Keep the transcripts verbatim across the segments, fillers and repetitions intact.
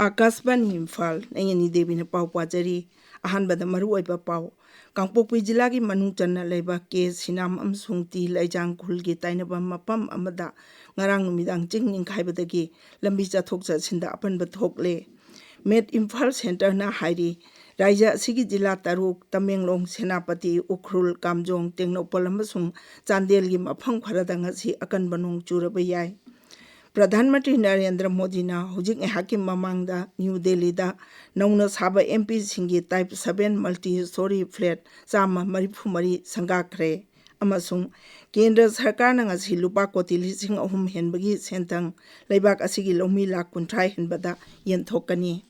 ꯑꯥꯀꯥꯁꯕꯥꯅꯤ ꯏꯝꯐꯥꯜ, ꯑꯩ ꯑꯅꯤ ꯗꯦꯕꯤꯅ ꯄꯥꯎ ꯄꯥꯖꯔꯤ꯫ ꯑꯍꯥꯟꯕꯗ ꯃꯔꯨꯑꯣꯏꯕ ꯄꯥꯎ꯫ ꯀꯥꯡꯄꯣꯛꯄꯤ ꯖꯤꯂꯥꯒꯤ ꯃꯅꯨꯡ ꯆꯟꯅ ꯂꯩꯕ ꯀꯦ ꯁꯤꯅꯥꯝ ꯑꯃꯁꯨꯡ ꯇꯤ ꯂꯩꯖꯥꯡ ꯈꯨꯜꯒꯤ ꯇꯥꯏꯅꯕ ꯃꯐꯝ ꯑꯃꯗ ꯉꯔꯥꯡ ꯅꯨꯃꯤꯗꯥꯡ ꯆꯤꯡ ꯅꯤꯡꯈꯥꯏꯕꯗꯒꯤ ꯂꯝꯕꯤ ꯆꯠꯊꯣꯛ ꯆꯠꯁꯤꯟꯗ ꯑꯄꯟꯕ ꯊꯣꯛꯂꯦ꯫ ꯃꯦꯠ ꯏꯝꯐꯥꯜ ꯁꯦꯟꯇꯔꯅ ꯍꯥꯏꯔꯤ, ꯔꯥꯏꯖ꯭ꯌ ꯑꯁꯤꯒꯤ ꯖꯤꯂꯥ ꯇꯔꯨꯛ, ꯇꯃꯦꯡꯂꯣꯡ, ꯁꯦꯅꯥꯄꯇꯤ, ꯎꯈ꯭ꯔꯨꯜ, ꯀꯥꯝꯖꯣꯡ, ꯇꯦꯡꯅꯧꯄꯜ ꯑꯃꯁꯨꯡ ꯆꯥꯟꯗꯦꯜꯒꯤ ꯃꯐꯝ ꯈꯔꯗ ꯉꯁꯤ ꯑꯀꯟꯕ ꯅꯣꯡ ꯆꯨꯔꯕ ꯌꯥꯏ꯫ ꯄ꯭ꯔꯙꯥꯟ ꯃꯟꯇ꯭ꯔꯤ ꯅꯔꯦꯟꯗ꯭ꯔ ꯃꯣꯗꯤꯅ ꯍꯧꯖꯤꯛ ꯉꯥꯏꯍꯥꯛꯀꯤ ꯃꯃꯥꯡꯗ ꯅ꯭ꯌꯨ ꯗꯦꯜꯂꯤꯗ ꯅꯧꯅ ꯁꯥꯕ ꯑꯦꯝ ꯄꯤꯁꯤꯡꯒꯤ type seven multi storey flat ꯆꯥꯝꯃ ꯃꯔꯤꯐꯨ ꯃꯔꯤ ꯁꯪꯒꯥꯈ꯭ꯔꯦ꯫ ꯑꯃꯁꯨꯡ ꯀꯦꯟꯗ꯭ꯔ ꯁꯔꯀꯥꯔꯅ ꯉꯁꯤ ꯂꯨꯄꯥ ꯀꯣꯇꯤ ꯂꯤꯁꯤꯡ ꯑꯍꯨꯝ ꯍꯦꯟꯕꯒꯤ ꯁꯦꯟꯊꯪ ꯂꯩꯕꯥꯛ ꯑꯁꯤꯒꯤ ꯂꯧꯃꯤ ꯂꯥꯈ ꯀꯨꯟꯊ꯭ꯔꯥ ꯍꯦꯟꯕꯗ ꯌꯦꯟꯊꯣꯛꯀꯅꯤ꯫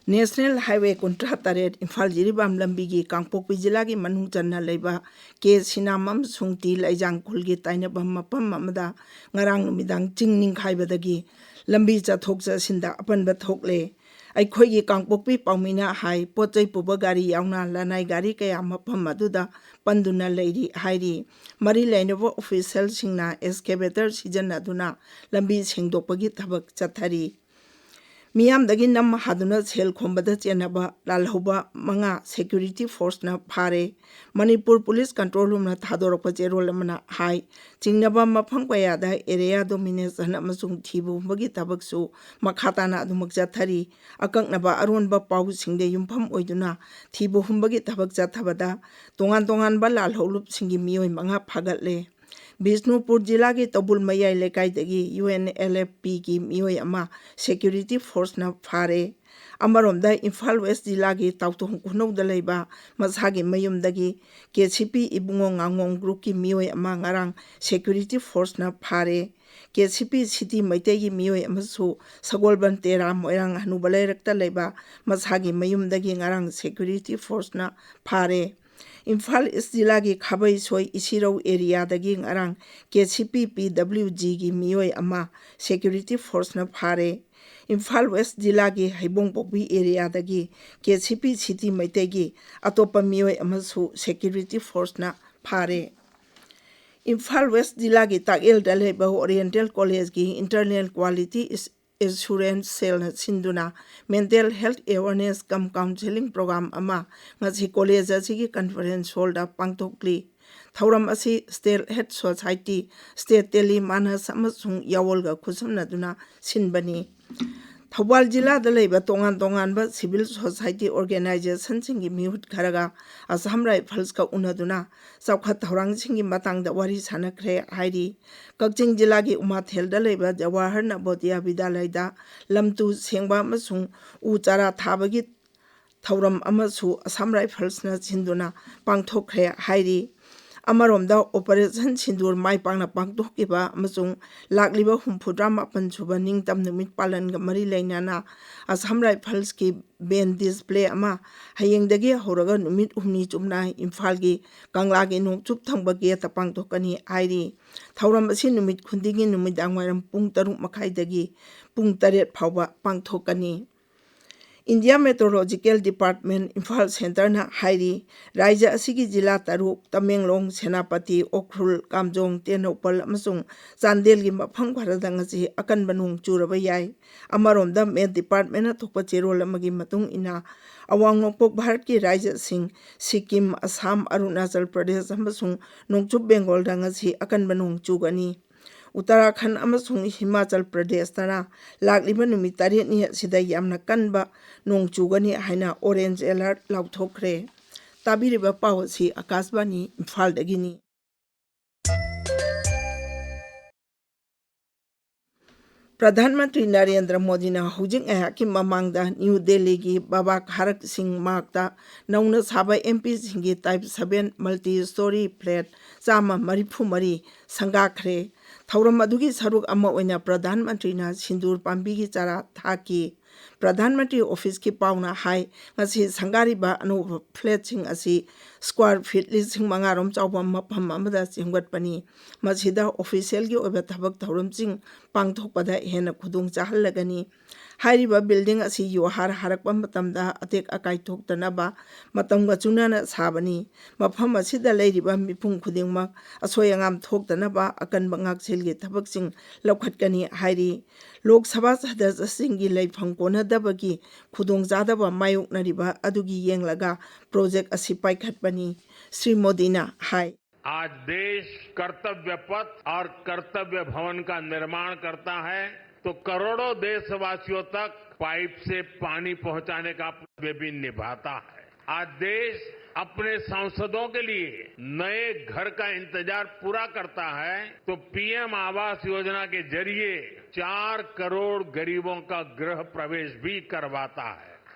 ꯅꯦꯁꯅꯦꯜ ꯍꯥꯏꯋꯦ ꯀꯨꯟꯊ꯭ꯔꯥ ꯇꯔꯦꯠ ꯏꯝꯐꯥꯜ ꯖꯤꯔꯤꯕꯥꯝ ꯂꯝꯕꯤꯒꯤ ꯀꯥꯡꯄꯣꯛꯄꯤ ꯖꯤꯂꯥꯒꯤ ꯃꯅꯨꯡ ꯆꯟꯅ ꯂꯩꯕ ꯀꯦ ꯁꯤꯅꯥꯝ ꯑꯃꯁꯨꯡ ꯇꯤ ꯂꯩꯖꯥꯡ ꯈꯨꯜꯒꯤ ꯇꯥꯏꯅꯐꯝ ꯃꯐꯝ ꯑꯃꯗ ꯉꯔꯥꯡ ꯅꯨꯃꯤꯗꯥꯡ ꯆꯤꯡ ꯅꯤꯡꯈꯥꯏꯕꯗꯒꯤ ꯂꯝꯕꯤ ꯆꯠꯊꯣꯛ ꯆꯠꯁꯤꯟꯗ ꯑꯄꯟꯕ ꯊꯣꯛꯂꯦ꯫ ꯑꯩꯈꯣꯏꯒꯤ ꯀꯥꯡꯄꯣꯛꯄꯤ ꯄꯥꯎꯃꯤꯅ ꯍꯥꯏ, ꯄꯣꯠ ꯆꯩ ꯄꯨꯕ ꯒꯥꯔꯤ ꯌꯥꯎꯅ ꯂꯅꯥꯏ ꯒꯥꯔꯤ ꯀꯌꯥ ꯃꯐꯝ ꯑꯗꯨꯗ ꯄꯟꯗꯨꯅ ꯂꯩꯔꯤ ꯍꯥꯏꯔꯤ꯫ ꯃꯔꯤ ꯂꯩꯅꯕ ꯑꯣꯐꯤꯁꯤꯌꯦꯜꯁꯤꯡꯅ ꯑꯦꯛꯁꯀꯦꯚꯦꯇꯔ ꯁꯤꯖꯤꯟꯅꯗꯨꯅ ꯂꯝꯕꯤ ꯁꯦꯡꯗꯣꯛꯄꯒꯤ ꯊꯕꯛ ꯆꯠꯊꯔꯤ꯫ ꯃꯤꯌꯥꯝꯗꯒꯤ ꯅꯝ ꯍꯥꯗꯨꯅ ꯁꯦꯜ ꯈꯣꯝꯕꯗ ꯆꯦꯟꯅꯕ ꯂꯥꯜꯍꯧꯕ ꯃꯉꯥ ꯁꯦꯀ꯭ꯌꯨꯔꯤꯇꯤ ꯐꯣꯔꯁꯅ ꯐꯥꯔꯦ꯫ ꯃꯅꯤꯄꯨꯔ ꯄꯨꯂꯤꯁ ꯀꯟꯇ꯭ꯔꯣꯜ ꯔꯨꯝꯅ ꯊꯥꯗꯣꯔꯛꯄ ꯆꯦꯔꯣꯜ ꯑꯃꯅ ꯍꯥꯏ, ꯆꯤꯡꯅꯕ ꯃꯐꯝ ꯀꯌꯥꯗ ꯑꯦꯔꯤꯌꯥ ꯗꯣꯃꯤꯅꯦꯁꯟ ꯑꯃꯁꯨꯡ ꯊꯤꯕ ꯍꯨꯝꯕꯒꯤ ꯊꯕꯛꯁꯨ ꯃꯈꯥ ꯇꯥꯅ ꯑꯗꯨꯃꯛ ꯆꯠꯊꯔꯤ꯫ ꯑꯀꯛꯅꯕ ꯑꯔꯣꯟꯕ ꯄꯥꯎꯁꯤꯡꯗ ꯌꯨꯝꯐꯝ ꯑꯣꯏꯗꯨꯅ ꯊꯤꯕ ꯍꯨꯝꯕꯒꯤ ꯊꯕꯛ ꯆꯠꯊꯕꯗ ꯇꯣꯉꯥꯟ ꯇꯣꯉꯥꯟꯕ ꯂꯥꯜꯍꯧꯂꯨꯞꯁꯤꯡꯒꯤ ꯃꯤꯑꯣꯏ ꯃꯉꯥ ꯐꯥꯒꯠꯂꯦ꯫ ꯕꯤꯁꯅꯨꯄꯨꯔ ꯖꯤꯂꯥꯒꯤ ꯇꯧꯕꯨꯜ ꯃꯌꯥꯏ ꯂꯩꯀꯥꯏꯗꯒꯤ ꯌꯨ ꯑꯦꯟ ꯑꯦꯜ ꯑꯦꯐ ꯄꯤꯒꯤ ꯃꯤꯑꯣꯏ ꯑꯃ ꯁꯦꯀ꯭ꯌꯨꯔꯤꯇꯤ ꯐꯣꯔꯁꯅ ꯐꯥꯔꯦ꯫ ꯑꯃꯔꯣꯝꯗ ꯏꯝꯐꯥꯜ ꯋꯦꯁ ꯖꯤꯂꯥꯒꯤ ꯇꯥꯎꯊꯣꯡ ꯈꯨꯅꯧꯗ ꯂꯩꯕ ꯃꯁꯥꯒꯤ ꯃꯌꯨꯝꯗꯒꯤ ꯀꯦ ꯁꯤ ꯄꯤ ꯏꯕꯨꯡꯉꯣ ꯉꯥꯉꯣꯝ ꯒ꯭ꯔꯨꯞꯀꯤ ꯃꯤꯑꯣꯏ ꯑꯃ ꯉꯔꯥꯡ ꯁꯦꯀ꯭ꯌꯨꯔꯤꯇꯤ ꯐꯣꯔꯁꯅ ꯐꯥꯔꯦ꯫ ꯀꯦ ꯁꯤ ꯄꯤ ꯁꯤꯇꯤ ꯃꯩꯇꯩꯒꯤ ꯃꯤꯑꯣꯏ ꯑꯃꯁꯨ ꯁꯒꯣꯜꯕꯟ ꯇꯦꯔꯥ ꯃꯣꯏꯔꯥꯡ ꯍꯅꯨꯕ ꯂꯩꯔꯛꯇ ꯂꯩꯕ ꯃꯁꯥꯒꯤ ꯃꯌꯨꯝꯗꯒꯤ ꯉꯔꯥꯡ ꯁꯦꯀ꯭ꯌꯨꯔꯤꯇꯤ ꯐꯣꯔꯁꯅ ꯐꯥꯔꯦ꯫ ꯏꯝꯐꯥꯜ ꯏꯁ ꯖꯤꯂꯥꯒꯤ ꯈꯥꯕꯩꯁꯣꯏ ꯏꯁꯤꯔꯧ ꯑꯦꯔꯤꯌꯥꯗꯒꯤ ꯉꯔꯥꯡ ꯀꯦ ꯁꯤ ꯄꯤ ꯄꯤ ꯗꯕ꯭ꯂꯤꯎ ꯖꯤꯒꯤ ꯃꯤꯑꯣꯏ ꯑꯃ ꯁꯦꯀ꯭ꯌꯨꯔꯤꯇꯤ ꯐꯣꯔꯁꯅ ꯐꯥꯔꯦ꯫ ꯏꯝꯐꯥꯜ ꯋꯦꯁ ꯖꯤꯂꯥꯒꯤ ꯍꯩꯕꯣꯡꯄꯣꯛꯄꯤ ꯑꯦꯔꯤꯌꯥꯗꯒꯤ ꯀꯦ ꯁꯤ ꯄꯤ ꯁꯤꯇꯤ ꯃꯩꯇꯩꯒꯤ ꯑꯇꯣꯞꯄ ꯃꯤꯑꯣꯏ ꯑꯃꯁꯨ ꯁꯦꯀ꯭ꯌꯨꯔꯤꯇꯤ ꯐꯣꯔꯁꯅ ꯐꯥꯔꯦ꯫ ꯏꯝꯐꯥꯜ ꯋꯦꯁ ꯖꯤꯂꯥꯒꯤ ꯇꯥꯛꯌꯦꯜꯗ ꯂꯩꯕ ꯑꯣꯔꯤꯌꯦꯟꯇꯦꯜ ꯀꯣꯂꯦꯖꯀꯤ Internal Quality Assurance Cellꯅ ꯁꯤꯟꯗꯨꯅ Mental Health Awareness cum Counselling Program ꯑꯃ ꯉꯁꯤ ꯀꯣꯂꯦꯖ ꯑꯁꯤꯒꯤ ꯀꯟꯐꯔꯦꯟꯁ ꯍꯣꯜꯗ ꯄꯥꯡꯊꯣꯛꯂꯤ꯫ ꯊꯧꯔꯝ ꯑꯁꯤ State Health Society, State Tele Manas ꯑꯃꯁꯨꯡ ꯌꯥꯋꯣꯜꯒ ꯈꯨꯠꯁꯝꯅꯗꯨꯅ ꯁꯤꯟꯕꯅꯤ꯫ ꯊꯧꯕꯥꯜ ꯖꯤꯂꯥꯗ ꯂꯩꯕ ꯇꯣꯉꯥꯟ ꯇꯣꯉꯥꯟꯕ civil society organizationꯁꯤꯡꯒꯤ ꯃꯤꯍꯨꯠ ꯈꯔꯒ ꯑꯁꯥꯝ ꯔꯥꯏꯐꯜꯁꯀ ꯎꯅꯗꯨꯅ ꯆꯥꯎꯈꯠ ꯊꯧꯔꯥꯡꯁꯤꯡꯒꯤ ꯃꯇꯥꯡꯗ ꯋꯥꯔꯤ ꯁꯥꯟꯅꯈ꯭ꯔꯦ ꯍꯥꯏꯔꯤ꯫ ꯀꯛꯆꯤꯡ ꯖꯤꯂꯥꯒꯤ ꯎꯃꯥꯊꯦꯜꯗ ꯂꯩꯕ ꯖꯋꯥꯍꯔ ꯅꯕꯣꯗꯤꯌꯥ ꯕꯤꯗ꯭ꯌꯥꯂꯌꯗ ꯂꯝ ꯇꯨ ꯁꯦꯡꯕ ꯑꯃꯁꯨꯡ ꯎ ꯆꯥꯔꯥ ꯊꯥꯕꯒꯤ ꯊꯧꯔꯝ ꯑꯃꯁꯨ ꯑꯁꯥꯝ ꯔꯥꯏꯐꯜꯁꯅ ꯁꯤꯟꯗꯨꯅ ꯄꯥꯡꯊꯣꯛꯈ꯭ꯔꯦ ꯍꯥꯏꯔꯤ꯫ ꯑꯃꯔꯣꯝꯗ, ꯑꯣꯄꯔꯦꯁꯟ ꯁꯤꯟꯗꯨꯔ ꯃꯥꯏ ꯄꯥꯛꯅ ꯄꯥꯡꯊꯣꯛꯈꯤꯕ ꯑꯃꯁꯨꯡ ꯂꯥꯛꯂꯤꯕ ꯍꯨꯝꯐꯨꯇꯔꯥ ꯃꯥꯄꯟ ꯁꯨꯕ ꯅꯤꯡꯇꯝ ꯅꯨꯃꯤꯠ ꯄꯥꯂꯟꯒ ꯃꯔꯤ ꯂꯩꯅꯅ ꯑꯁꯥꯝ ꯔꯥꯏꯐꯜꯁꯀꯤ ꯕꯦꯟ ꯗꯤꯁꯄ꯭ꯂꯦ ꯑꯃ ꯍꯌꯦꯡꯗꯒꯤ ꯍꯧꯔꯒ ꯅꯨꯃꯤꯠ ꯍꯨꯝꯅꯤ ꯆꯨꯞꯅ ꯏꯝꯐꯥꯜꯒꯤ ꯀꯪꯂꯥꯒꯤ ꯅꯣꯡꯆꯨꯞ ꯊꯪꯕ ꯒꯦꯠꯇ ꯄꯥꯡꯊꯣꯛꯀꯅꯤ ꯍꯥꯏꯔꯤ꯫ ꯊꯧꯔꯝ ꯑꯁꯤ ꯅꯨꯃꯤꯠ ꯈꯨꯗꯤꯡꯒꯤ ꯅꯨꯃꯤꯗꯥꯡ ꯋꯥꯏꯔꯝ ꯄꯨꯡ ꯇꯔꯨꯛ ꯃꯈꯥꯏꯗꯒꯤ ꯄꯨꯡ ꯇꯔꯦꯠ ꯐꯥꯎꯕ ꯄꯥꯡꯊꯣꯛꯀꯅꯤ꯫ India Meteorological Department, ꯏꯝꯐꯥꯜ ꯁꯦꯟꯇꯔꯅ ꯍꯥꯏꯔꯤ, ꯔꯥꯖ꯭ꯌ ꯑꯁꯤꯒꯤ ꯖꯤꯂꯥ ꯇꯔꯨꯛ, ꯇꯃꯦꯡꯂꯣꯡ, ꯁꯦꯅꯥꯄꯇꯤ, ꯎꯈ꯭ꯔꯨꯜ, ꯀꯥꯝꯖꯣꯡ, ꯇꯦꯡꯅꯧꯄꯜ ꯑꯃꯁꯨꯡ ꯆꯥꯟꯗꯦꯜꯒꯤ ꯃꯐꯝ ꯈꯔꯗ ꯉꯁꯤ ꯑꯀꯟꯕ ꯅꯣꯡ ꯆꯨꯔꯕ ꯌꯥꯏ꯫ ꯑꯃꯔꯣꯝꯗ, Met Departmentꯅ ꯊꯣꯛꯄ ꯆꯦꯔꯣꯜ ꯑꯃꯒꯤ ꯃꯇꯨꯡ ꯏꯟꯅ, ꯑꯋꯥꯡ ꯅꯣꯡꯄꯣꯛ ꯚꯥꯔꯠꯀꯤ ꯔꯥꯖ꯭ꯌꯁꯤꯡ ꯁꯤꯛꯀꯤꯝ, ꯑꯁꯥꯝ, ꯑꯔꯨꯅꯥꯆꯜ ꯄ꯭ꯔꯗꯦꯁ ꯑꯃꯁꯨꯡ ꯅꯣꯡꯆꯨꯞ ꯕꯦꯡꯒꯣꯜꯗ ꯉꯁꯤ ꯑꯀꯟꯕ ꯅꯣꯡ ꯆꯨꯒꯅꯤ꯫ ꯎꯠꯇꯔꯥꯈꯟꯗ ꯑꯃꯁꯨꯡ ꯍꯤꯃꯥꯆꯜ ꯄ꯭ꯔꯗꯦꯁꯇꯅ ꯂꯥꯛꯂꯤꯕ ꯅꯨꯃꯤꯠ ꯇꯔꯦꯠꯅꯤ ꯑꯁꯤꯗ ꯌꯥꯝꯅ ꯀꯟꯕ ꯅꯣꯡ ꯆꯨꯒꯅꯤ ꯍꯥꯏꯅ orange alert ꯂꯥꯎꯊꯣꯛꯈ꯭ꯔꯦ꯫ ꯇꯥꯕꯤꯔꯤꯕ ꯄꯥꯎ ꯑꯁꯤ ꯑꯀꯥꯁꯕꯥꯅꯤ ꯏꯝꯐꯥꯜꯗꯒꯤꯅꯤ꯫ ꯄ꯭ꯔꯙꯥꯟ ꯃꯟꯇ꯭ꯔꯤ ꯅꯔꯦꯟꯗ꯭ꯔ ꯃꯣꯗꯤꯅ ꯍꯧꯖꯤꯛ ꯉꯥꯏꯍꯥꯛꯀꯤ ꯃꯃꯥꯡꯗ ꯅ꯭ꯌꯨ ꯗꯦꯜꯂꯤꯒꯤ ꯕꯥꯕꯥ ꯈꯥꯔꯛ ꯁꯤꯡ ꯃꯥꯔꯒꯇ ꯅꯧꯅ ꯁꯥꯕ M ꯄꯤꯁꯤꯡꯒꯤ type seven multi story flat ꯆꯥꯝꯃ ꯃꯔꯤꯐꯨ ꯃꯔꯤ ꯁꯪꯒꯥꯈ꯭ꯔꯦ꯫ ꯊꯧꯔꯝ ꯑꯗꯨꯒꯤ ꯁꯔꯨꯛ ꯑꯃ ꯑꯣꯏꯅ ꯄ꯭ꯔꯙꯥꯟ ꯃꯟꯇ꯭ꯔꯤꯅ ꯁꯤꯟꯗꯨꯔ ꯄꯥꯝꯕꯤꯒꯤ ꯆꯥꯔꯥ ꯊꯥꯈꯤ꯫ ꯄ꯭ꯔꯙꯥꯟ ꯃꯟꯇ꯭ꯔꯤ ꯑꯣꯐꯤꯁꯀꯤ ꯄꯥꯎꯅ ꯍꯥꯏ, ꯉꯁꯤ ꯁꯪꯒꯥꯔꯤꯕ ꯑꯅꯧꯕ ꯐ꯭ꯂꯦꯠꯁꯤꯡ ꯑꯁꯤ square feet ꯂꯤꯁꯤꯡ ꯃꯉꯥ ꯔꯣꯝ ꯆꯥꯎꯕ ꯃꯐꯝ ꯑꯃꯗ ꯁꯦꯝꯒꯠꯄꯅꯤ꯫ ꯃꯁꯤꯗ official ꯒꯤ ꯑꯣꯏꯕ ꯊꯕꯛ ꯊꯧꯔꯝꯁꯤꯡ ꯄꯥꯡꯊꯣꯛꯄꯗ ꯍꯦꯟꯅ ꯈꯨꯗꯣꯡ ꯆꯥꯍꯜꯂꯒꯅꯤ꯫ ꯍꯥꯏꯔꯤꯕ building ꯑꯁꯤ ꯌꯨꯍꯥꯔ ꯍꯥꯔꯛꯄ ꯃꯇꯝꯗ ꯑꯇꯦꯛ ꯑꯀꯥꯏ ꯊꯣꯛꯇꯅꯕ ꯃꯇꯝꯒ ꯆꯨꯅꯅ ꯁꯥꯕꯅꯤ꯫ ꯃꯐꯝ ꯑꯁꯤꯗ ꯂꯩꯔꯤꯕ ꯃꯤꯄꯨꯝ ꯈꯨꯗꯤꯡꯃꯛ ꯑꯁꯣꯏ ꯑꯉꯥꯝ ꯊꯣꯛꯇꯅꯕ ꯑꯀꯟꯕ ꯉꯥꯛꯁꯦꯜꯒꯤ ꯊꯕꯛꯁꯤꯡ ꯂꯧꯈꯠꯀꯅꯤ ꯍꯥꯏꯔꯤ꯫ ꯂꯣꯛ ꯁꯚꯥ ꯁꯗꯁ꯭ꯌꯁꯤꯡꯒꯤ ꯂꯩꯐꯝ ꯀꯣꯟꯅꯗꯕꯒꯤ ꯈꯨꯗꯣꯡꯆꯥꯗꯕ ꯃꯥꯌꯣꯛꯅꯔꯤꯕ ꯑꯗꯨꯒꯤ ꯌꯦꯡꯂꯒ project ꯑꯁꯤ ꯄꯥꯏꯈꯠꯄꯅꯤ꯫ ꯁ꯭ꯔꯤ ꯃꯣꯗꯤꯅ ꯍꯥꯏ꯫ आज देश कर्तव्य पथ और कर्तव्य भवन का निर्माण करता है, तो करोड़ों देशवासियों तक पाइप से पानी पहुंचाने का कर्तव्य भी निभाता है। आज देश अपने सांसदों के लिए नए घर का इंतजार पूरा करता है, तो पीएम आवास योजना के जरिए चार करोड़ गरीबों का गृह प्रवेश भी करवाता है।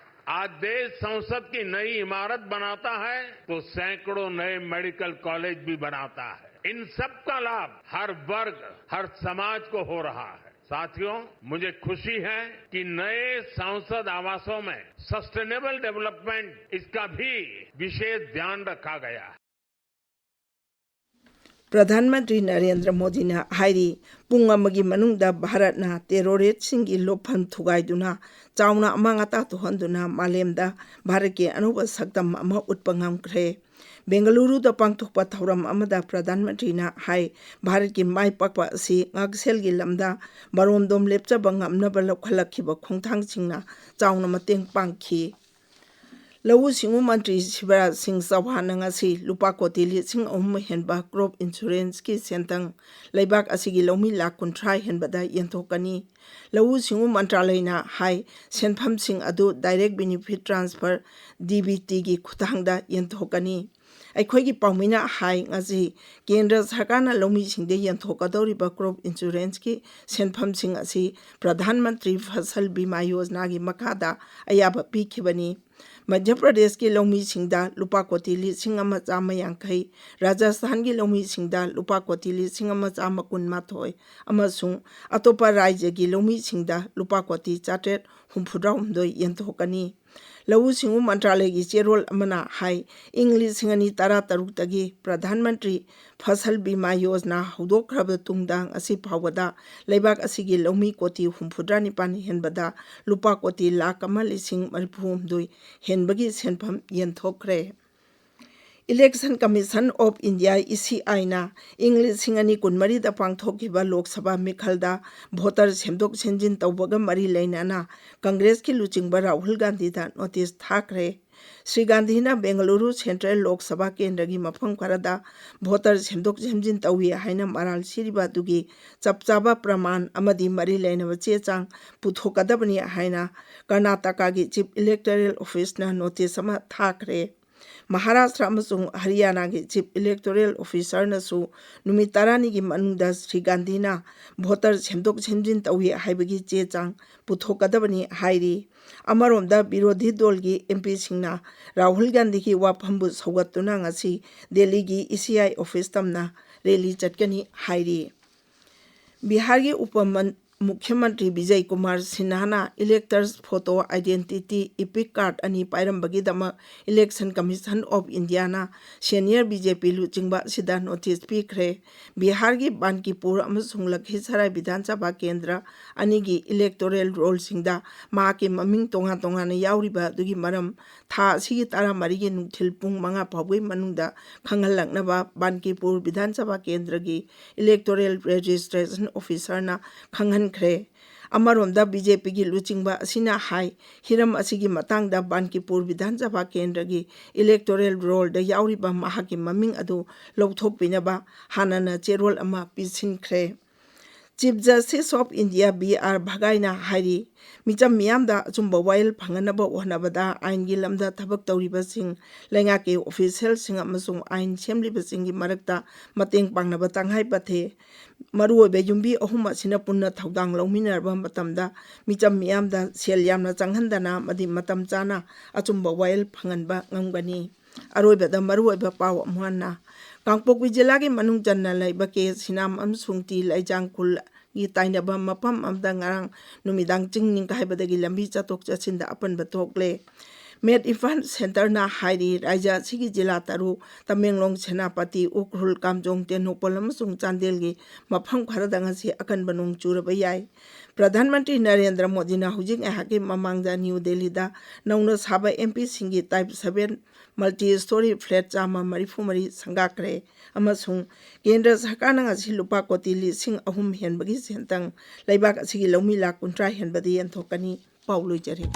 आज देश संसद की नई इमारत बनाता है, तो सैकड़ों नए मेडिकल कॉलेज भी बनाता है। इन सब का लाभ हर वर्ग, हर समाज को हो रहा है। साथियों, मुझे खुशी है कि नए सांसद आवासों में सस्टेनेबल डेवलपमेंट, इसका भी विशेष ध्यान रखा गया है। ꯄ꯭ꯔꯙꯥꯟ ꯃꯟꯇ꯭ꯔꯤ ꯅꯔꯦꯟꯗ꯭ꯔ ꯃꯣꯗꯤꯅ ꯍꯥꯏꯔꯤ, ꯄꯨꯡ ꯑꯃꯒꯤ ꯃꯅꯨꯡꯗ ꯚꯥꯔꯠꯅ terrorist ꯁꯤꯡꯒꯤ ꯂꯣꯛꯐꯝ ꯊꯨꯒꯥꯏꯗꯨꯅ ꯆꯥꯎꯅ ꯑꯃꯥꯡ ꯑꯇꯥ ꯊꯣꯛꯍꯟꯗꯨꯅ ꯃꯥꯂꯦꯝꯗ ꯚꯥꯔꯠꯀꯤ ꯑꯅꯧꯕ ꯁꯛꯇꯝ ꯑꯃ ꯎꯠꯄ ꯉꯝꯈ꯭ꯔꯦ꯫ ꯕꯦꯡꯒꯂꯨꯔꯨꯗ ꯄꯥꯡꯊꯣꯛꯄ ꯊꯧꯔꯝ ꯑꯃꯗ ꯄ꯭ꯔꯙꯥꯟ ꯃꯟꯇ꯭ꯔꯤꯅ ꯍꯥꯏ, ꯚꯥꯔꯠꯀꯤ ꯃꯥꯏ ꯄꯥꯛꯄ ꯑꯁꯤ ꯉꯥꯛꯁꯦꯜꯒꯤ ꯂꯝꯗ ꯃꯔꯣꯝꯗꯣꯝ ꯂꯦꯞꯆꯕ ꯉꯝꯅꯕ ꯂꯧꯈꯠꯂꯛꯈꯤꯕ ꯈꯣꯡꯊꯥꯡꯁꯤꯡꯅ ꯆꯥꯎꯅ ꯃꯇꯦꯡ ꯄꯥꯡꯈꯤ꯫ ꯂꯧꯎ ꯁꯤꯡꯎ ꯃꯟꯇ꯭ꯔꯤ ꯁꯤꯕꯔꯥꯖ ꯁꯤꯡ ꯆꯧꯍꯥꯟꯅ ꯉꯁꯤ ꯂꯨꯄꯥ ꯀꯣꯇꯤ ꯂꯤꯁꯤꯡ ꯑꯍꯨꯝ ꯍꯦꯟꯕ crop insurance ꯀꯤ ꯁꯦꯟꯊꯪ ꯂꯩꯕꯥꯛ ꯑꯁꯤꯒꯤ ꯂꯧꯃꯤ ꯂꯥꯈ ꯀꯨꯟꯊ꯭ꯔꯥ ꯍꯦꯟꯕꯗ ꯌꯦꯟꯊꯣꯛꯀꯅꯤ꯫ ꯂꯧꯎ ꯁꯤꯡꯎ ꯃꯟꯇ꯭ꯔꯥꯂꯌꯅ ꯍꯥꯏ, ꯁꯦꯟꯐꯝꯁꯤꯡ ꯑꯗꯨ direct benefit transfer, D B T ꯒꯤ ꯈꯨꯠꯊꯥꯡꯗ ꯌꯦꯟꯊꯣꯛꯀꯅꯤ꯫ ꯑꯩꯈꯣꯏꯒꯤ ꯄꯥꯎꯃꯤꯅ ꯍꯥꯏ, ꯉꯁꯤ ꯀꯦꯟꯗ꯭ꯔ ꯁꯔꯀꯥꯔꯅ ꯂꯧꯃꯤꯁꯤꯡꯗ ꯌꯦꯟꯊꯣꯛꯀꯗꯧꯔꯤꯕ crop insurance ꯀꯤ ꯁꯦꯟꯐꯝꯁꯤꯡ ꯑꯁꯤ ꯄ꯭ꯔꯙꯥꯟ ꯃꯟꯇ꯭ꯔꯤ ꯐꯁꯜ ꯕꯤꯃꯥ ꯌꯣꯖꯅꯥꯒꯤ ꯃꯈꯥꯗ ꯑꯌꯥꯕ ꯄꯤꯈꯤꯕꯅꯤ꯫ ꯃꯙ꯭ꯌ ꯄ꯭ꯔꯗꯦꯁꯀꯤ ꯂꯧꯃꯤꯁꯤꯡꯗ ꯂꯨꯄꯥ ꯀꯣꯇꯤ ꯂꯤꯁꯤꯡ ꯑꯃ ꯆꯥꯝꯃ ꯌꯥꯡꯈꯩ, ꯔꯥꯖꯁꯊꯥꯟꯒꯤ ꯂꯧꯃꯤꯁꯤꯡꯗ ꯂꯨꯄꯥ ꯀꯣꯇꯤ ꯂꯤꯁꯤꯡ ꯑꯃ ꯆꯥꯝꯃ ꯀꯨꯟ ꯃꯥꯊꯣꯏ ꯑꯃꯁꯨꯡ ꯑꯇꯣꯞꯄ ꯔꯥꯖ꯭ꯌꯒꯤ ꯂꯧꯃꯤꯁꯤꯡꯗ ꯂꯨꯄꯥ ꯀꯣꯇꯤ ꯆꯥꯇ꯭ꯔꯦꯠ ꯍꯨꯝꯐꯨꯇꯔꯥꯍꯨꯝꯗꯣꯏ ꯌꯦꯟꯊꯣꯛꯀꯅꯤ꯫ ꯂꯧꯎ ꯁꯤꯡꯎ ꯃꯟꯇ꯭ꯔꯥꯂꯌꯒꯤ ꯆꯦꯔꯣꯜ ꯑꯃꯅ ꯍꯥꯏ, ꯏꯪ ꯂꯤꯁꯤꯡ ꯑꯅꯤ ꯇꯔꯥ ꯇꯔꯨꯛꯇꯒꯤ ꯄ꯭ꯔꯙꯥꯟ ꯃꯟꯇ꯭ꯔꯤ ꯐꯁꯜ ꯕꯤꯃꯥ ꯌꯣꯖꯅꯥ ꯍꯧꯗꯣꯛꯈ꯭ꯔꯕ ꯇꯨꯡꯗ ꯉꯁꯤ ꯐꯥꯎꯕꯗ ꯂꯩꯕꯥꯛ ꯑꯁꯤꯒꯤ ꯂꯧꯃꯤ ꯀꯣꯇꯤ ꯍꯨꯝꯐꯨꯇꯔꯥ ꯅꯤꯄꯥꯟ ꯍꯦꯟꯕꯗ ꯂꯨꯄꯥ ꯀꯣꯇꯤ ꯂꯥꯈ ꯑꯃ ꯂꯤꯁꯤꯡ ꯃꯔꯤꯐꯨ ꯍꯨꯝꯗꯣꯏ ꯍꯦꯟꯕꯒꯤ ꯁꯦꯟꯐꯝ ꯌꯦꯟꯊꯣꯛꯈ꯭ꯔꯦ꯫ Election Commission of India, E C I ꯅ ꯏꯪ ꯂꯤꯁꯤꯡ ꯑꯅꯤ ꯀꯨꯟꯃꯔꯤꯗ ꯄꯥꯡꯊꯣꯛꯈꯤꯕ ꯂꯣꯛ ꯁꯚꯥ ꯃꯤꯈꯜꯗ ꯚꯣꯇꯔ ꯁꯦꯝꯗꯣꯛ ꯁꯦꯝꯖꯤꯟ ꯇꯧꯕꯒ ꯃꯔꯤ ꯂꯩꯅꯅ ꯀꯪꯒ꯭ꯔꯦꯁꯀꯤ ꯂꯨꯆꯤꯡꯕ ꯔꯥꯍꯨꯜ ꯒꯥꯟꯙꯤꯗ ꯅꯣꯇꯤꯁ ꯊꯥꯈ꯭ꯔꯦ꯫ ꯁ꯭ꯔꯤ ꯒꯥꯟꯙꯤꯅ ꯕꯦꯡꯒꯂꯨꯔꯨ ꯁꯦꯟꯇ꯭ꯔꯦꯜ ꯂꯣꯛ ꯁꯚꯥ ꯀꯦꯟꯗ꯭ꯔꯒꯤ ꯃꯐꯝ ꯈꯔꯗ ꯚꯣꯇꯔ ꯁꯦꯝꯗꯣꯛ ꯁꯦꯝꯖꯤꯟ ꯇꯧꯏ ꯍꯥꯏꯅ ꯃꯔꯥꯜ ꯁꯤꯔꯤꯕ ꯑꯗꯨꯒꯤ ꯆꯞ ꯆꯥꯕ ꯄ꯭ꯔꯃꯥꯟ ꯑꯃꯗꯤ ꯃꯔꯤ ꯂꯩꯅꯕ ꯆꯦ ꯆꯥꯡ ꯄꯨꯊꯣꯛꯀꯗꯕꯅꯤ ꯍꯥꯏꯅ ꯀꯔꯅꯥꯇꯀꯥꯒꯤ ꯆꯤꯐ ꯏꯂꯦꯛꯇꯣꯔꯦꯜ ꯑꯣꯐꯤꯁꯅ ꯅꯣꯇꯤꯁ ꯑꯃ ꯊꯥꯈ꯭ꯔꯦ꯫ ꯃꯍꯥꯔꯥꯁꯇ꯭ꯔ ꯑꯃꯁꯨꯡ ꯍꯔꯤꯌꯥꯅꯥꯒꯤ ꯆꯤꯐ ꯏꯂꯦꯛꯇꯣꯔꯦꯜ ꯑꯣꯐꯤꯁꯔꯅꯁꯨ ꯅꯨꯃꯤꯠ ꯇꯔꯥꯅꯤꯒꯤ ꯃꯅꯨꯡꯗ ꯁ꯭ꯔꯤ ꯒꯥꯟꯙꯤꯅ ꯚꯣꯇꯔ ꯁꯦꯝꯗꯣꯛ ꯁꯦꯝꯖꯤꯟ ꯇꯧꯏ ꯍꯥꯏꯕꯒꯤ ꯆꯦ ꯆꯥꯡ ꯄꯨꯊꯣꯛꯀꯗꯕꯅꯤ ꯍꯥꯏꯔꯤ꯫ ꯑꯃꯔꯣꯝꯗ ꯕꯤꯔꯣꯙꯤ ꯗꯣꯜꯒꯤ ꯑꯦꯝ ꯄꯤꯁꯤꯡꯅ ꯔꯥꯍꯨꯜ ꯒꯥꯟꯙꯤꯒꯤ ꯋꯥꯐꯝꯕꯨ ꯁꯧꯒꯠꯇꯨꯅ ꯉꯁꯤ ꯗꯦꯜꯂꯤꯒꯤ ꯏ ꯁꯤ ꯑꯥꯏ ꯑꯣꯐꯤꯁ ꯇꯝꯅ ꯔꯦꯂꯤ ꯆꯠꯀꯅꯤ ꯍꯥꯏꯔꯤ꯫ ꯕꯤꯍꯥꯔꯒꯤ ꯎꯄ ꯃꯟ-, ꯃꯨꯈ꯭ꯌ ꯃꯟꯇ꯭ꯔꯤ ꯕꯤꯖꯌ ꯀꯨꯃꯥꯔ ꯁꯤꯟꯍꯥꯅ electors photo identity EPIC card ꯑꯅꯤ ꯄꯥꯏꯔꯝꯕꯒꯤꯗꯃꯛ ꯏꯂꯦꯛꯁꯟ ꯀꯃꯤꯁꯟ ꯑꯣꯐ ꯏꯟꯗꯤꯌꯥꯅ ꯁꯦꯅꯤꯌꯔ ꯕꯤ ꯖꯦ ꯄꯤ ꯂꯨꯆꯤꯡꯕ ꯑꯁꯤꯗ ꯅꯣꯇꯤꯁ ꯄꯤꯈ꯭ꯔꯦ꯫ ꯕꯤꯍꯥꯔꯒꯤ ꯕꯥꯟꯀꯤꯄꯨꯔ ꯑꯃꯁꯨꯡ ꯂꯈꯤꯁꯔꯥꯏ ꯕꯤꯙꯥꯟ ꯁꯚꯥ ꯀꯦꯟꯗ꯭ꯔ ꯑꯅꯤꯒꯤ ꯏꯂꯦꯛꯇꯣꯔꯦꯜ ꯔꯣꯜꯁꯤꯡꯗ ꯃꯍꯥꯛꯀꯤ ꯃꯃꯤꯡ ꯇꯣꯉꯥꯟ ꯇꯣꯉꯥꯟꯅ ꯌꯥꯎꯔꯤꯕ ꯑꯗꯨꯒꯤ ꯃꯔꯝ ꯊꯥ ꯑꯁꯤꯒꯤ ꯇꯔꯥꯃꯔꯤꯒꯤ ꯅꯨꯡꯊꯤꯜ ꯄꯨꯡ ꯃꯉꯥ ꯐꯥꯎꯕꯒꯤ ꯃꯅꯨꯡꯗ ꯈꯪꯍꯜꯂꯛꯅꯕ ꯕꯥꯟꯀꯤꯄꯨꯔ ꯕꯤꯙꯥꯟ ꯁꯚꯥ ꯀꯦꯟꯗ꯭ꯔꯒꯤ ꯏꯂꯦꯛꯇꯣꯔꯦꯜ ꯔꯦꯖꯤꯁꯇ꯭ꯔꯦꯁꯟ ꯑꯣꯐꯤꯁꯔꯅ ꯈꯪꯍꯟꯈ꯭ꯔꯦ꯫ ꯑꯃꯔꯣꯝꯗ ꯕꯤ ꯖꯦ ꯄꯤꯒꯤ ꯂꯨꯆꯤꯡꯕ ꯑꯁꯤꯅ ꯍꯥꯏ, ꯍꯤꯔꯝ ꯑꯁꯤꯒꯤ ꯃꯇꯥꯡꯗ ꯕꯥꯟꯀꯤꯄꯨꯔ ꯕꯤꯙꯥꯟ ꯁꯚꯥ ꯀꯦꯟꯗ꯭ꯔꯒꯤ ꯏꯂꯦꯛꯇꯣꯔꯦꯜ ꯔꯣꯜꯗ ꯌꯥꯎꯔꯤꯕ ꯃꯍꯥꯛꯀꯤ ꯃꯃꯤꯡ ꯑꯗꯨ ꯂꯧꯊꯣꯛꯄꯤꯅꯕ ꯍꯥꯟꯅꯅ ꯆꯦꯔꯣꯜ ꯑꯃ ꯄꯤꯁꯤꯟꯈ꯭ꯔꯦ꯫ Chief justice of India B R ꯚꯒꯥꯏꯅ ꯍꯥꯏꯔꯤ, ꯃꯤꯆꯝ ꯃꯤꯌꯥꯝꯗ ꯑꯆꯨꯝꯕ ꯋꯥꯌꯦꯜ ꯐꯪꯍꯟꯅꯕ ꯍꯣꯠꯅꯕꯗ ꯑꯥꯏꯟꯒꯤ ꯂꯝꯗ ꯊꯕꯛ ꯇꯧꯔꯤꯕꯁꯤꯡ, ꯂꯩꯉꯥꯛꯀꯤ ꯑꯣꯐꯤꯁꯤꯌꯦꯜꯁꯤꯡ ꯑꯃꯁꯨꯡ ꯑꯥꯏꯟ ꯁꯦꯝꯂꯤꯕꯁꯤꯡꯒꯤ ꯃꯔꯛꯇ ꯃꯇꯦꯡ ꯄꯥꯡꯅꯕ ꯇꯉꯥꯏ ꯐꯗꯦ꯫ ꯃꯔꯨꯑꯣꯏꯕ ꯌꯨꯝꯕꯤ ꯑꯍꯨꯝ ꯑꯁꯤꯅ ꯄꯨꯟꯅ ꯊꯧꯗꯥꯡ ꯂꯧꯃꯤꯟꯅꯔꯕ ꯃꯇꯝꯗ ꯃꯤꯆꯝ ꯃꯤꯌꯥꯝꯗ ꯁꯦꯜ ꯌꯥꯝꯅ ꯆꯪꯍꯟꯗꯅ ꯑꯃꯗꯤ ꯃꯇꯝ ꯆꯥꯅ ꯑꯆꯨꯝꯕ ꯋꯥꯌꯦꯜ ꯐꯪꯍꯟꯕ ꯉꯝꯒꯅꯤ꯫ ꯑꯔꯣꯏꯕꯗ ꯃꯔꯨꯑꯣꯏꯕ ꯄꯥꯎ ꯑꯃꯨꯛ ꯍꯟꯅ꯫ ꯀꯥꯡꯄꯣꯛꯄꯤ ꯖꯤꯂꯥꯒꯤ ꯃꯅꯨꯡ ꯆꯟꯅ ꯂꯩꯕ ꯀꯦ ꯁꯤꯅꯥꯝ ꯑꯃꯁꯨꯡ ꯇꯤ ꯂꯩꯖꯥꯡ ꯈꯨꯜ ꯒꯤ ꯇꯥꯏꯅꯕ ꯃꯐꯝ ꯑꯃꯗ ꯉꯔꯥꯡ ꯅꯨꯃꯤꯗꯥꯡ ꯆꯤꯡ ꯅꯤꯡꯈꯥꯏꯕꯗꯒꯤ ꯂꯝꯕꯤ ꯆꯠꯊꯣꯛ ꯆꯠꯁꯤꯟꯗ ꯑꯄꯟꯕ ꯊꯣꯛꯂꯦ꯫ ꯃꯦꯠ ꯏꯝꯐꯥꯜ ꯁꯦꯟꯇꯔꯅ ꯍꯥꯏꯔꯤ, ꯔꯥꯏꯖ꯭ꯌ ꯑꯁꯤꯒꯤ ꯖꯤꯂꯥ ꯇꯔꯨꯛ, ꯇꯃꯦꯡꯂꯣꯡ, ꯁꯦꯅꯥꯄꯇꯤ, ꯎꯈ꯭ꯔꯨꯜ, ꯀꯥꯝꯖꯣꯡ, ꯇꯦꯡꯅꯧꯄꯜ ꯑꯃꯁꯨꯡ ꯆꯥꯟꯗꯦꯜꯒꯤ ꯃꯐꯝ ꯈꯔꯗ ꯉꯁꯤ ꯑꯀꯟꯕ ꯅꯣꯡ ꯆꯨꯔꯕ ꯌꯥꯏ꯫ ꯄ꯭ꯔꯙꯥꯟ ꯃꯟꯇ꯭ꯔꯤ ꯅꯔꯦꯟꯗ꯭ꯔ ꯃꯣꯗꯤꯅ ꯍꯧꯖꯤꯛ ꯉꯥꯏꯍꯥꯛꯀꯤ ꯃꯃꯥꯡꯗ ꯅ꯭ꯌꯨ ꯗꯦꯜꯂꯤꯗ ꯅꯧꯅ ꯁꯥꯕ ꯑꯦꯝ ꯄꯤꯁꯤꯡꯒꯤ type seven multi storey flat ꯆꯥꯝꯃ ꯃꯔꯤꯐꯨ ꯃꯔꯤ ꯁꯪꯒꯥꯈ꯭ꯔꯦ ꯑꯃꯁꯨꯡ ꯀꯦꯟꯗ꯭ꯔ ꯁꯔꯀꯥꯔꯅ ꯉꯁꯤ ꯂꯨꯄꯥ ꯀꯣꯇꯤ ꯂꯤꯁꯤꯡ ꯑꯍꯨꯝ ꯍꯦꯟꯕꯒꯤ ꯁꯦꯟꯊꯪ ꯂꯩꯕꯥꯛ ꯑꯁꯤꯒꯤ ꯂꯧꯃꯤ ꯂꯥꯈ ꯀꯨꯟꯊ꯭ꯔꯥ ꯍꯦꯟꯕꯗ ꯌꯦꯟꯊꯣꯛꯀꯅꯤ꯫ ꯄꯥꯎ ꯂꯣꯏꯖꯔꯦ꯫